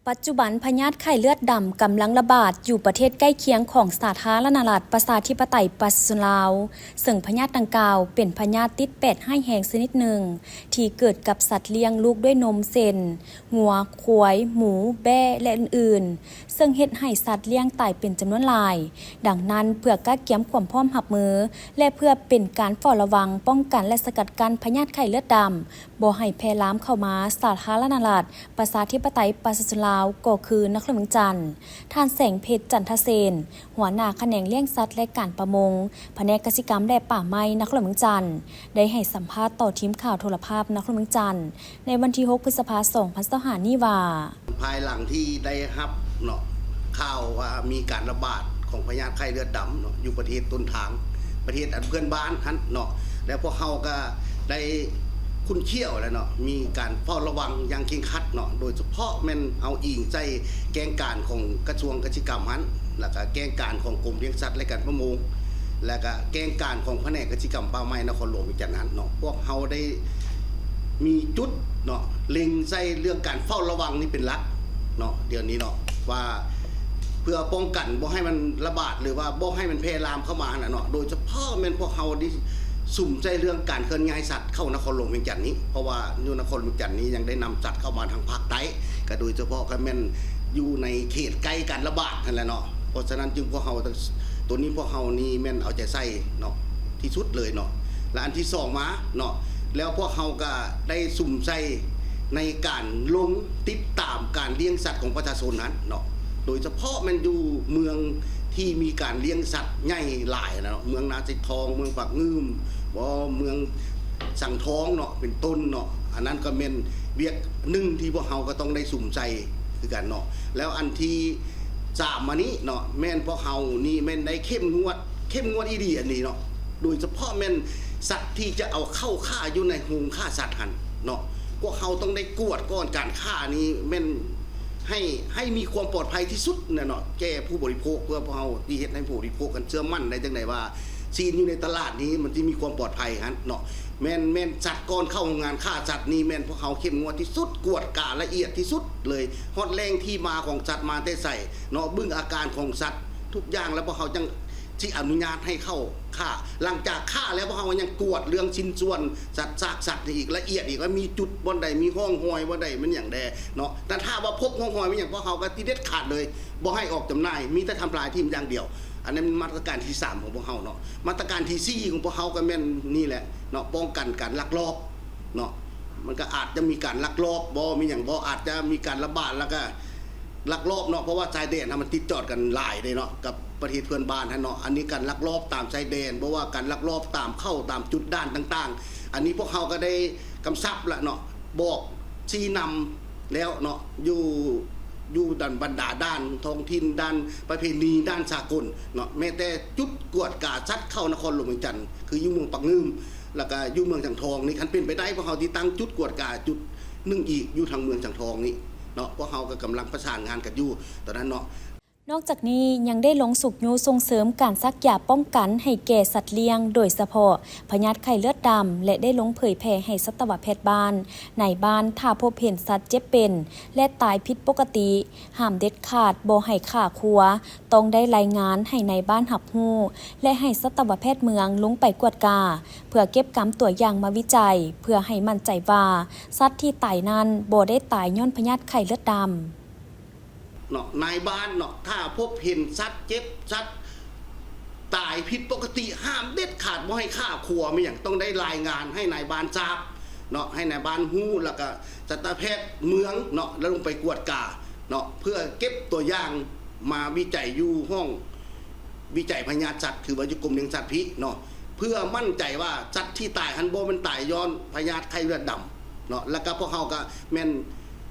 ປັດຈຸບັນພະຍາດໄຂ້ເລືອດດຳກຳລັງລະບາດຢູ່ປະເທດໃກ້ຄຽງຂອງສາທາລະນະລັດປະຊາທິປະໄຕປະຊາຊົນລາວ, ເຊິ່ງພະຍາດດັ່ງກ່າວເປັນພະຍາດຕິດແປດຮ້າຍແຮງຊະນິດໜຶ່ງ ທີ່ເກີດກັບສັດລ້ຽງລູກດ້ວຍນົມ ເຊັ່ນ ງົວ, ຄວາຍ, ໝູ, ແບ້ ແລະ ອື່ນໆ, ເຊິ່ງເຮັດໃຫ້ສັດລ້ຽງຕາຍເປັນຈຳນວນຫຼາຍ. ດັ່ງນັ້ນ, ເພື່ອກະກຽມຄວາມພ້ອມຮັບມື ແລະ ເພື່ອເປັນການເຝົ້າລະວັງ, ປ້ອງກັນ ແລະ ສະກັດກັ້ນພະຍາດໄຂ້ເລືອດດຳ ບໍ່ໃຫ້ແຜ່ລາມເຂົ້າມາສາທາລະນະລັດ ປະຊາທິປະໄຕປະຊາຊົນລາວ ກໍຄືນະຄອນຫຼວງວຽງຈັນ, ທ່ານ ແສງເພັດ ຈັນທະເສນ, ຫົວໜ້າຂະແໜງລ້ຽງສັດ ແລະ ການປະມົງ, ພະແນກກະສິກຳ ແລະ ປ່າໄມ້ ນະຄອນຫຼວງວຽງຈັນ, ໄດ້ໃຫ້ສຳພາດຕໍ່ທີມຂ່າວໂທລະພາບນະຄອນຫຼວງວຽງຈັນ ໃນວັນທີຫົກ ພຶດສະພາ ສອງພັນຊາວຫ້ານີ້ວ່າ, ພາຍຫຼັງທີ່ໄດ້ຮັບເນາະ ຂ່າວວ່າມີການລະບາດຂອງພະຍາດໄຂ້ເລືອດດຳເນາະ ຢູ່ປະເທດຕົ້ນທາງ ປະເທດອັນເພື່ອນບ້ານຫັ້ນເນາະ ແລ້ວພວກເຮົາກໍໄດ້ຂຸ້ນຂ້ຽວແລ້ວເນາະ ມີການເຝົ້າລະວັງຢ່າງເຄັ່ງຄັດເນາະ ໂດຍສະເພາະແມ່ນເອົາອີງໃສ່ແກງການຂອງກະຊວງກະສິກຳຫັ້ນ ແລ້ວກະແກງການຂອງກົມລ້ຽງສັດ ແລະ ການປະມົງ ແລ້ວກະແກງການຂອງພະແນກກະສິກຳປ່າໄມ້ນະຄອນຫຼວງວຽງຈັນຫັ້ນເນາະ ພວກເຮົາໄດ້ ມີຈຸດເນາະ ເລັງໃສ່ເລື່ອງການເຝົ້າລະວັງນີ້ເປັນຫຼັກເນາະ ດຽວນີ້ເນາະ ວ່າເພື່ອປ້ອງກັນບໍ່ໃຫ້ມັນລະບາດ ຫຼືວ່າບໍ່ໃຫ້ມັນແຜ່ລາມເຂົ້າມາຫັ້ນນະເນາະ ໂດຍສະເພາະແມ່ນພວກເຮົາໄດ້ສຸມໃສ່ເລື່ອງການເຄື່ອນຍ້າຍສັດເຂົ້ານະຄອນຫຼວງວຽງຈັນນີ້ ເພາະວ່າຢູ່ນະຄອນຫຼວງວຽງຈັນນີ້ຍັງໄດ້ນຳສັດເຂົ້າມາທາງພາກໃຕ້ ກະໂດຍສະເພາະກະແມ່ນຢູ່ໃນເຂດໃກ້ການລະບາດຫັ້ນແຫຼະເນາະ ເພາະສະນັ້ນຈຶ່ງພວກເຮົາ ໂຕນີ້ພວກເຮົານີ້ແມ່ນເອົາໃຈໃສ່ເນາະ ທີ່ສຸດເລີຍເນາະ ແລະ ອັນທີສອງມາເນາະ ແລ້ວພວກເຮົາກະໄດ້ສຸມໃສ່ໃນການລົງຕິດຕາມການລ້ຽງສັດຂອງປະຊາຊົນຫັ້ນເນາະ ໂດຍສະເພາະແມ່ນຢູ່ເມືອງທີ່ມີການລ້ຽງສັດໃຫຍ່ຫຼາຍນະເນາະ ເມືອງນາຊາຍທອງ ເມືອງປາກງື່ມ ບໍ່ ເມືອງສັງທອງເນາະ ເປັນຕົ້ນເນາະ ອັນນັ້ນກະແມ່ນວຽກໜຶ່ງທີ່ພວກເຮົາກະຕ້ອງໄດ້ສຸມໃສ່ຄືກັນເນາະ ແລ້ວອັນທີ ສາມມານີ້ເນາະ ແມ່ນພວກເຮົານີ້ແມ່ນໄດ້ເຂັ້ມງວດ ເຂັ້ມງວດອີ່ຫຼີອັນນີ້ເນາະ ໂດຍສະເພາະແມ່ນສັດທີ່ຈະເອົາເຂົ້າຂ້າຢູ່ໃນໂຮງຂ້າສັດຫັ້ນເນາະ ພວກເຮົາຕ້ອງໄດ້ກວດກ່ອນ ການຂ້ານີ້ແມ່ນໃຫ້ ໃຫ້ມີຄວາມປອດໄພທີ່ສຸດນະເນາະ ແກ່ຜູ້ບໍລິໂພກ ເພື່ອພວກເຮົາທີ່ເຮັດໃຫ້ຜູ້ບໍລິໂພກຫັ້ນເຊື່ອໝັ້ນໄດ້ຈັ່ງໃດວ່າ ຊີ້ນຢູ່ໃນຕະຫຼາດນີ້ມັນຊິມີຄວາມປອດໄພຫັ້ນເນາະ ແມ່ນ ແມ່ນສັດກ່ອນເຂົ້າໂຮງງານຂ້າສັດນີ້ ແມ່ນພວກເຮົາເຂັ້ມງວດທີ່ສຸດ ກວດກາລະອຽດທີ່ສຸດເລີຍ ຮອດແຫຼ່ງທີ່ມາຂອງສັດມາແຕ່ໃສເນາະ ເບິ່ງອາການຂອງສັດທຸກຢ່າງ ແລ້ວພວກເຮົາຈັ່ງຊິອະນຸຍາດໃຫ້ເຂົ້າຂ້າ ຫຼັງຈາກຂ້າແລ້ວ ພວກເຮົາຍັງກວດເລື່ອງຊິ້ນສ່ວນສັດ ຊາກສັດນີ້ອີກ ລະອຽດອີກ ວ່າມີຈຸດບ່ອນໃດ ມີຮ່ອງຮອຍບ່ອນໃດ ແມ່ນຫຍັງແດ່ເນາະ ແຕ່ຖ້າວ່າພົບຮ່ອງຮອຍແມ່ນຫຍັງ ພວກເຮົາກໍຊິເດັດຂາດເລີຍ ບໍ່ໃຫ້ອອກຈຳໜ່າຍ ມີແຕ່ທຳລາຍຖິ້ມຢ່າງດຽວ ອັນນັ້ນແມ່ນມາດຕະການທີສາມຂອງພວກເຮົາເນາະ ມາດຕະການທີສີ່ຂອງພວກເຮົາກໍແມ່ນນີ້ແຫຼະເນາະ ປ້ອງກັນການລັກລອບເນາະ ມັນກໍອາດຈະມີການລັກລອບບໍ່ ມີຫຍັງບໍ່ ອາດຈະມີການລະບາດ ແລ້ວກໍລັກລອບເນາະ ເພາະວ່າຊາຍແດນຫັ້ນມັນຕິດຈອດກັນຫຼາຍເດ້ເນາະ ກັບປະເທດເພື່ອນບ້ານຫັ້ນເນາະ ອັນນີ້ການລັກລອບຕາມຊາຍແດນ ບໍ່ວ່າການລັກລອບຕາມເຂົ້າຕາມຈຸດດ່ານຕ່າງໆ ອັນນີ້ພວກເຮົາກໍໄດ້ກຳຊັບລະເນາະ ບອກຊີ້ນຳ ແລ້ວເນາະ ຢູ່ ຢູ່ດ່ານບັນດາດ່ານທ້ອງຖິ່ນ ດ່ານປະເພນີ ດ່ານສາກົນເນາະ ແມ້ແຕ່ຈຸດກວດກາສັດເຂົ້ານະຄອນຫຼວງວຽງຈັນ ຄືຢູ່ເມືອງປາກງື່ມ ແລ້ວກະຢູ່ເມືອງສັງທອງນີ້ ຄັນເປັນໄປໄດ້ ພວກເຮົາຊິຕັ້ງຈຸດກວດກາຈຸດໜຶ່ງອີກຢູ່ທາງເມືອງສັງທອງນີ້ເນາະ ພວກເຮົາກໍກຳລັງປະສານງານກັນຢູ່ຕອນນັ້ນເນາະ. ນອກຈາກນີ້ຍັງໄດ້ລົງຊຸກຍູ້ສົ່ງເສີມການສັກຢາປ້ອງກັນໃຫ້ແກ່ສັດລ້ຽງ ໂດຍສະເພາະພະຍາດໄຂ້ເລືອດດຳ ແລະ ໄດ້ລົງເຜີຍແຜ່ໃຫ້ສັດຕະວະແພດບ້ານ, ນາຍບ້ານ ຖ້າພົບເຫັນສັດເຈັບເປັນ ແລະ ຕາຍຜິດປົກກະຕິ ຫ້າມເດັດຂາດບໍ່ໃຫ້ຂ້າຄົວ, ຕ້ອງໄດ້ລາຍງານໃຫ້ນາຍບ້ານຮັບຮູ້ ແລະ ໃຫ້ສັດຕະວະແພດເມືອງລົງໄປກວດກາ ເພື່ອເກັບກຳຕົວຢ່າງມາວິໄຈ ເພື່ອໃຫ້ໝັ້ນໃຈວ່າ ສັດທີ່ຕາຍນັ້ນບໍ່ໄດ້ຕາຍຍ້ອນພະຍາດໄຂ້ເລືອດດຳ. ເນາະ ນາຍບ້ານເນາະ ຖ້າພົບເຫັນສັດເຈັບ ສັດຕາຍຜິດປົກກະຕິ ຫ້າມເດັດຂາດບໍ່ໃຫ້ຂ້າຄົວ ແມ່ນຫຍັງ ຕ້ອງໄດ້ລາຍງານໃຫ້ນາຍບ້ານຊາບເນາະ ໃຫ້ນາຍບ້ານຮູ້ ແລ້ວກະສັດຕະແພດເມືອງເນາະ ແລ້ວລົງໄປກວດກາເນາະ ເພື່ອເກັບຕົວຢ່າງມາວິໄຈຢູ່ຫ້ອງວິໄຈພະຍາດສັດ ຄືວ່າຢູ່ກົມລ້ຽງສັດພີ້ເນາະ ເພື່ອໝັ້ນໃຈວ່າສັດທີ່ຕາຍຫັ້ນບໍ່ແມ່ນຕາຍຍ້ອນພະຍາດໄຂ້ເລືອດດຳເນາະ ແລ້ວກະພວກເຮົາກະແມ່ນ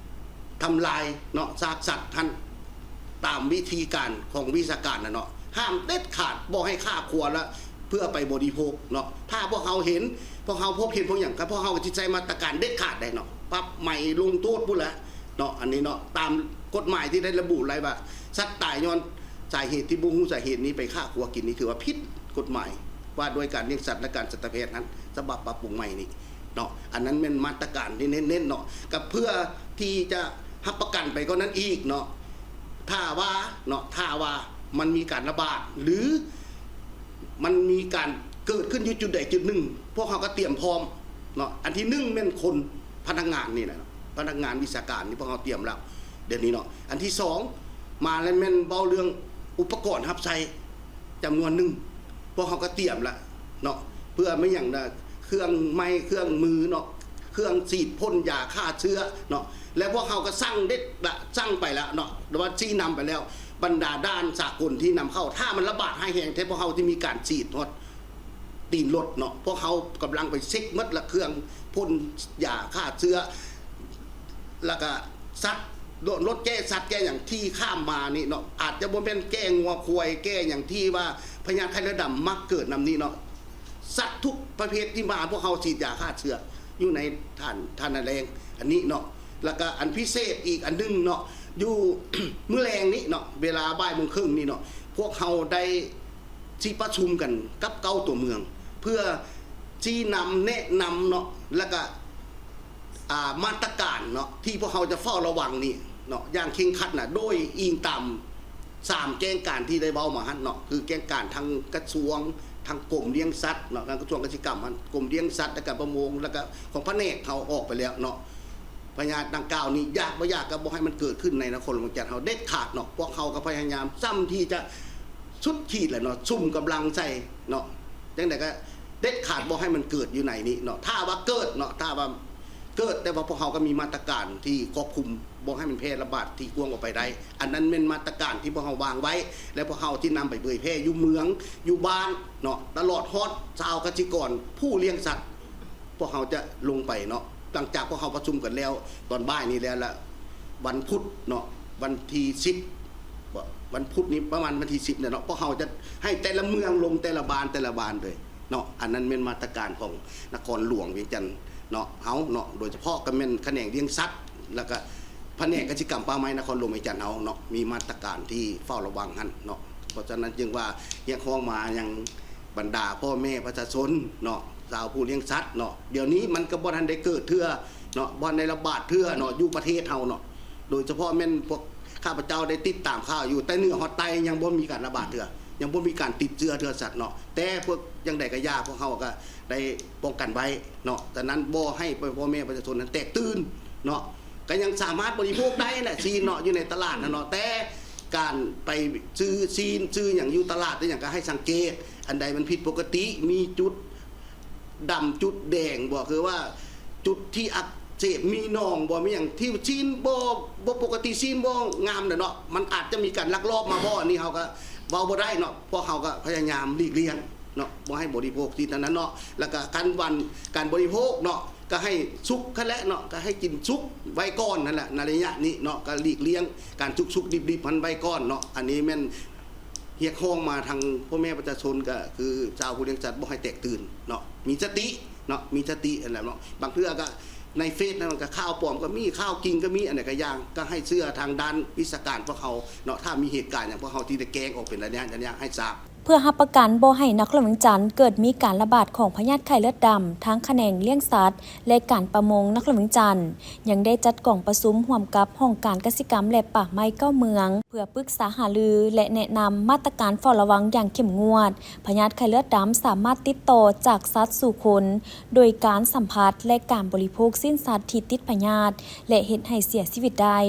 ທຳລາຍເນາະ ຊາກສັດຫັ້ນ ຕາມວິທີການຂອງວິຊາການນະເນາະ ຫ້າມເດັດຂາດບໍ່ໃຫ້ຂ້າຄົວ ແລະ ເພື່ອໄປບໍລິໂພກເນາະ ຖ້າພວກເຮົາເຫັນ ພວກເຮົາພົບເຫັນພວກຫຍັງ ກໍພວກເຮົາກໍຊິໃຊ້ມາດຕະການເດັດຂາດໄດ້ເນາະ ປັບໃໝ ລົງໂທດພຸ້ນແຫຼະເນາະ ອັນນີ້ເນາະ ຕາມກົດໝາຍທີ່ໄດ້ລະບຸໄວ້ວ່າ ສັດຕາຍຍ້ອນສາເຫດທີ່ບໍ່ຮູ້ສາເຫດນີ້ໄປຂ້າຄົວກິນນີ້ ຖືວ່າຜິດກົດໝາຍວ່າດ້ວຍການລ້ຽງສັດ ແລະ ການສັດຕະແພດນັ້ນ ສະບັບປັບປຸງໃໝ່ນີ້ ເນາະ ອັນນັ້ນແມ່ນມາດຕະການທີ່ເນັ້ນໆເນາະ ກໍເພື່ອທີ່ຈະ ຮັບປະກັນໄປກ່ອນນັ້ນອີກເນາະ ຖ້າວ່າເນາະ ຖ້າວ່າມັນມີການລະບາດ ຫຼື ມັນມີການເກີດຂຶ້ນຢູ່ຈຸດໃດຈຸດໜຶ່ງ ພວກເຮົາກໍຕຽມພ້ອມເນາະ. ອັນທີໜຶ່ງແມ່ນຄົນ ພະນັກງານນີ້ນະ ພະນັກງານວິຊາການທີ່ພວກເຮົາຕຽມແລ້ວດຽວນີ້ເນາະ. ອັນທີສອງມາແລ້ວແມ່ນເວົ້າເລື່ອງອຸປະກອນຮັບໃຊ້ ຈຳນວນໜຶ່ງ ພວກເຮົາກໍຕຽມລະເນາະ ເພື່ອແມ່ນຫຍັງນະ ເຄື່ອງໄມ້ເຄື່ອງມືເນາະ ເຄື່ອງສີດພົ່ນຢາຂ້າເຊື້ອເນາະ ແລະ ພວກເຮົາກໍສັ່ງເດັດລະ ສັ່ງໄປລະເນາະ ວ່າຊີ້ນຳໄປແລ້ວ ບັນດາດ່ານສາກົນທີ່ນຳເຂົ້າ ຖ້າມັນລະບາດຮ້າຍແຮງແທ້ ພວກເຮົາຈະມີການສີດຮອດຕີນລົດເນາະ. ພວກເຮົາກຳລັງໄປເຊັກໝົດລະ ເຄື່ອງພົ່ນຢາຂ້າເຊື້ອ ແລ້ວກະສັດ ລົດ ລົດແກ້ສັດແກ້ຫຍັງທີ່ຂ້າມມານີ້ເນາະ ອາດຈະບໍ່ແມ່ນແກ້ງົວຄວາຍ ແກ້ຫຍັງທີ່ວ່າພະຍາດໄຂ້ເລືອດດຳມັກເກີດນຳນີ້ເນາະ. ສັດທຸກປະເພດທີ່ມາ ພວກເຮົາສີດຢາຂ້າເຊື້ອຢູ່ໃນທ່ານ ທ່ານນາແລງອັນນີ້ເນາະ. ແລ້ວກະອັນພິເສດອີກອັນໜຶ່ງເນາະ ຢູ່ ມື້ແລງນີ້ເນາະ ເວລາບ່າຍໂມງເຄິ່ງນີ້ເນາະ ພວກເຮົາໄດ້ ຊິປະຊຸມກັນກັບເກົ້າຕົວເມືອງ ເພື່ອຊີ້ນຳແນະນຳເນາະ ແລ້ວກະ ອ່າ ມາດຕະການເນາະ ທີ່ພວກເຮົາຈະເຝົ້າລະວັງນີ້ເນາະ ຢ່າງເຄັ່ງຄັດນະ ໂດຍອີງຕາມສາມແຈ້ງການທີ່ໄດ້ເວົ້າມາຫັ້ນເນາະ ຄືແຈ້ງການທາງກະຊວງ ທາງກົມລ້ຽງສັດເນາະ ທາງກະຊວງກະສິກຳຫັ້ນ ກົມລ້ຽງສັດ ແລ້ວກະປະມົງ ແລ້ວກະຂອງພະແນກເຮົາອອກໄປແລ້ວເນາະ. ພະຍາດດັ່ງກ່າວນີ້ ຢາກບໍ່ຢາກກໍບໍ່ໃຫ້ມັນເກີດຂຶ້ນໃນນະຄອນຫຼວງວຽງຈັນເຮົາເດັດຂາດເນາະ. ພວກເຮົາກັບພະຍາຍາມສ່ຳທີ່ຈະສຸດຂີດແຫຼະເນາະ ສຸມກຳລັງໃສ່ເນາະ ຈັ່ງໃດກໍເດັດຂາດບໍ່ໃຫ້ມັນເກີດຢູ່ໃນນີ້ເນາະ. ຖ້າວ່າເກີດເນາະ ຖ້າວ່າເກີດ ແຕ່ວ່າພວກເຮົາກໍມີມາດຕະການທີ່ຄວບຄຸມບໍ່ໃຫ້ມັນແຜ່ລະບາດທີ່ກວ້າງອອກໄປໄດ້. ອັນນັ້ນແມ່ນມາດຕະການທີ່ພວກເຮົາວາງໄວ້ ແລະ ພວກເຮົາຊິນຳໄປເຜີຍແຜ່ຢູ່ເມືອງ ຢູ່ບ້ານເນາະ ຕະຫຼອດຮອດຊາວກະສິກອນຜູ້ລ້ຽງສັດ ພວກເຮົາຈະລົງໄປເນາະ ຫຼັງຈາກພວກເຮົາປະຊຸມກັນແລ້ວຕອນບ່າຍນີ້ແລ້ວລະ ວັນພຸດເນາະ ວັນທີສິບ ບໍ່ ວັນພຸດນີ້ປະມານວັນທີສິບແຫຼະເນາະ ພວກເຮົາຈະໃຫ້ແຕ່ລະເມືອງລົງ ແຕ່ລະບ້ານ ແຕ່ລະບ້ານເລີຍເນາະ. ອັນນັ້ນແມ່ນມາດຕະການຂອງນະຄອນຫຼວງວຽງຈັນເນາະ ເຮົາເນາະ ໂດຍສະເພາະກໍແມ່ນຂະແໜງລ້ຽງສັດ ແລ້ວກະພະແນກກະສິກຳປ່າໄມ້ນະຄອນຫຼວງວຽງຈັນເຮົາເນາະ ມີມາດຕະການທີ່ເຝົ້າລະວັງຫັ້ນເນາະ. ເພາະສະນັ້ນຈຶ່ງວ່າຮຽກຮ້ອງມາຍັງ ບັນດາພໍ່ແມ່ປະຊາຊົນເນາະ ຊາວຜູ້ລ້ຽງສັດເນາະ ດຽວນີ້ມັນກໍບໍ່ທັນໄດ້ເກີດເທື່ອເນາະ ບໍ່ທັນໄດ້ລະບາດເທື່ອເນາະ ຢູ່ປະເທດເຮົາເນາະ. ໂດຍສະເພາະແມ່ນພວກຂ້າພະເຈົ້າໄດ້ຕິດຕາມຂ່າວຢູ່ ແຕ່ເໜືອຮອດໃຕ້ຍັງບໍ່ມີການລະບາດເທື່ອ ຍັງບໍ່ມີການຕິດເຊື້ອເທື່ອສັດເນາະ. ແຕ່ພວກ ຈັ່ງໃດກໍຢ່າ ພວກເຮົາກໍໄດ້ປ້ອງກັນໄວ້ເນາະ. ສະນັ້ນບໍ່ໃຫ້ພໍ່ແມ່ປະຊາຊົນນັ້ນແຕກຕື່ນເນາະ ກໍຍັງສາມາດບໍລິໂພກໄດ້ແຫຼະ ຊີ້ນເນາະ ຢູ່ໃນຕະຫຼາດຫັ້ນເນາະ ແຕ່ການໄປຊື້ຊີ້ນຊື້ຫຍັງຢູ່ຕະຫຼາດອີ່ຫຍັງ ກໍໃຫ້ສັງເກດ ອັນໃດມັນຜິດປົກກະຕິ ມີຈຸດ ດຳຈຸດແດງບໍ່ ຄືວ່າຈຸດທີ່ອັກເສບ ມີໜອງບໍ່ ມີຫຍັງທີ່ຊີ້ນບໍ່ ບໍ່ປົກກະຕິ ຊີ້ນບໍ່ງາມນະເນາະ ມັນອາດຈະມີການລັກລອບມາບໍ່ ອັນນີ້ເຮົາກໍເວົ້າບໍ່ໄດ້ເນາະ. ພວກເຮົາກໍພະຍາຍາມຫຼີກລ່ຽງເນາະ ບໍ່ໃຫ້ບໍລິໂພກຊີ້ນເທົ່ານັ້ນເນາະ. ແລ້ວກໍຄັນວັນການບໍລິໂພກເນາະ ກໍໃຫ້ສຸກຫັ້ນແຫຼະເນາະ ກໍໃຫ້ກິນສຸກໄວ້ກ່ອນຫັ້ນແຫຼະ ໃນໄລຍະນີ້ເນາະ ກໍຫຼີກລ່ຽງການສຸກໆດິບໆຫັ້ນໄວ້ກ່ອນເນາະ. ອັນນີ້ແມ່ນ ຮຽກຮ້ອງມາທາງພໍ່ແມ່ປະຊາຊົນ ກໍຄືຊາວຜູ້ລ້ຽງສັດບໍ່ໃຫ້ແຕກຕື່ນເນາະ ມີສະຕິເນາະ ມີສະຕິຫັ້ນແຫຼະເນາະ. ບາງເທື່ອກໍໃນເຟສນັ້ນມັນກໍຂ່າວປອມກໍມີ ຂ່າວຈິງກໍມີ ອັນໃດກໍຢ່າງ ກໍໃຫ້ເຊື່ອທາງດ້ານວິຊາການພວກເຮົາເນາະ ຖ້າມີເຫດການຫຍັງ ພວກເຮົາຊິໄດ້ແຈ້ງອອກເປັນໄລຍະໆໃຫ້ຊາບ. ເພື່ອຮັບປະກັນບໍ່ໃຫ້ນະຄອນຫຼວງວຽງຈັນເກີດມີການລະບາດຂອງພະຍາດໄຂ້ເລືອດດຳ, ທາງຂະແໜງລ້ຽງສັດ ແລະ ການປະມົງນະຄອນຫຼວງວຽງຈັນ ຍັງໄດ້ຈັດກອງປະຊຸມຮ່ວມກັບຫ້ອງການກະສິກຳ ແລະ ປ່າໄມ້ເກົ້າເມືອງ ເພື່ອປຶກສາຫາລື ແລະ ແນະນຳມາດຕະການເຝົ້າລະວັງຢ່າງເຂັ້ມງວດ. ພະຍາດໄຂ້ເລືອດດຳສາມາດຕິດຕໍ່ຈາກສັດສູ່ຄົນ ໂດຍການສຳຜັດ ແລະ ການບໍລິໂພກຊີ້ນສັດທີ່ຕິດພະຍາດ ແລະ ເຮັດໃຫ້ເສຍຊີວິດໄດ້.